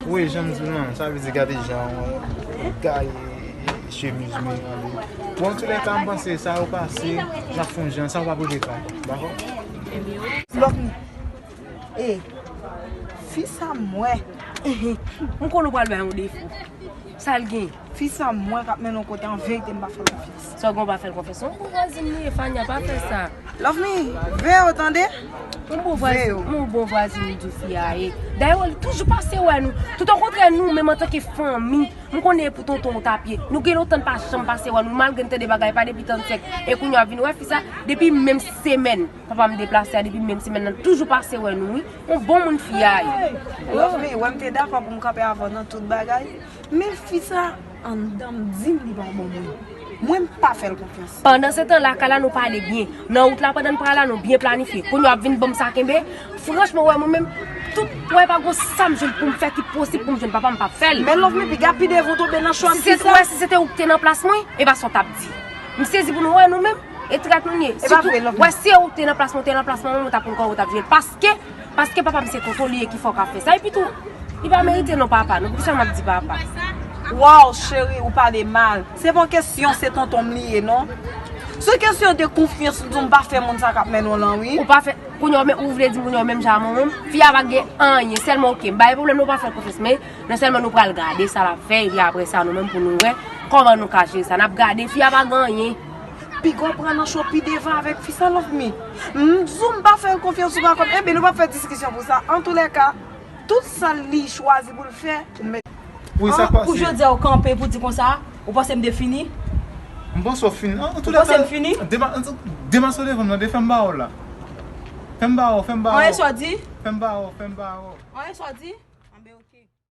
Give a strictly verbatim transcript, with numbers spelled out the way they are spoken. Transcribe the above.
Wi, jan m di w lan, sa vle di gade jan w gaye chemiz mwen ale. Bon, antoulèka, m panse sa yo pase, n ap fè yon jan, sa yo pa pou defa, dakò? Lòt, e, fi sa m wè. M konnen w pral bay yon defo. Sa l gen? Fi sa m wè k ap mennen w kote, an verite, m pa fè l konfyans. Sa w gen w pa fè l konfyans? Yon bon vwazin li ye, Fania, pa fè sa. Love me, veye w tande. Yon bon vwazin, yon bon vwazin li di w fi a ye. Dayè, li toujou pase wè nou. Toutokontrè, nou menm antanke fanmi, m konnen e pou tonton w t ap ye. Nou gen lontan n pa janm pase wè nou, malgre n tande bagay pa depi trannsenk. E kounye a w ap vin wè fi sa, depi menm semèn papa m deplase a, depi menm semèn nan, toujou pase wè nou, wi. Yon bon moun fi a ye. Love me, wè m te dakò pou m kanpe avè w nan tout bagay. Men fi sa, anndan m di m li pa yon bon moun. Mwen, m pa fè l konfyans. Pandan se tan, lakay la, nou pale byen. Nan wout la, pandan n pral la, nou byen planifye. Kounye a w ap vin ban m sa kenbe. Franchman, wè, mwen menm, tout, wè, pa gon sa m jwenn pou m fè ki posib pou m jwenn papa m, m p ap fè l. Men love me, piga pi devan w tonbe nan chwa fi sa. Wè, si se te ou ki te nan plas mwen, e pa sa w t ap di. M sezi pou nou, wè, nou menm, e trèt nou ye. E pa vre, love me. Wè, si ou te nan plas mwen, ou te nan plas mwen, mwen, mwen t ap konn kòman ou t ap jwe l. Paske Paske papa m se tonton li ye ki fè w ka fè sa. Epi tou, li pa merite non papa, non. Poukisa m ap di papa? Waw, cheri, ou pale mal. Se pa yon kesyon se tonton m li ye, non. Se kesyon de konfyans, m di w m pa fè moun sa k ap mennen w lan, wi. Ou pa fè, kounye a, ou vle di m kounye a menm jan a mwen menm? Fi a pa gen anyen, sèlman oke. M bay pwoblèm, non, ou pa fè l konfyans, men non sèlman nou pral gade sa l ap fè, epi apre sa, nou menm pou nou wè kòman nou ka jere sa. N ap gade, fi a pa gen anyen. Piga w pran nan cho pi devan avèk fi sa, love me. M di w m pa fè l konfyans, ou pa konn. Enben, nou p ap fè diskisyon pou sa. Antoulèka, tout sa li chwazi pou l fè, ou mèt. Wi, sa k pase? Pou jodi a ou kanpe pou di konsa, ou panse m te fini? M panse w fini. Ou panse m fini? Dema-, demaske w devan m nan, de fè m ba w la. Fè m ba w, fè m ba w. Anyen sa w di? Fè m ba w, fè m ba w. Anyen sa w di?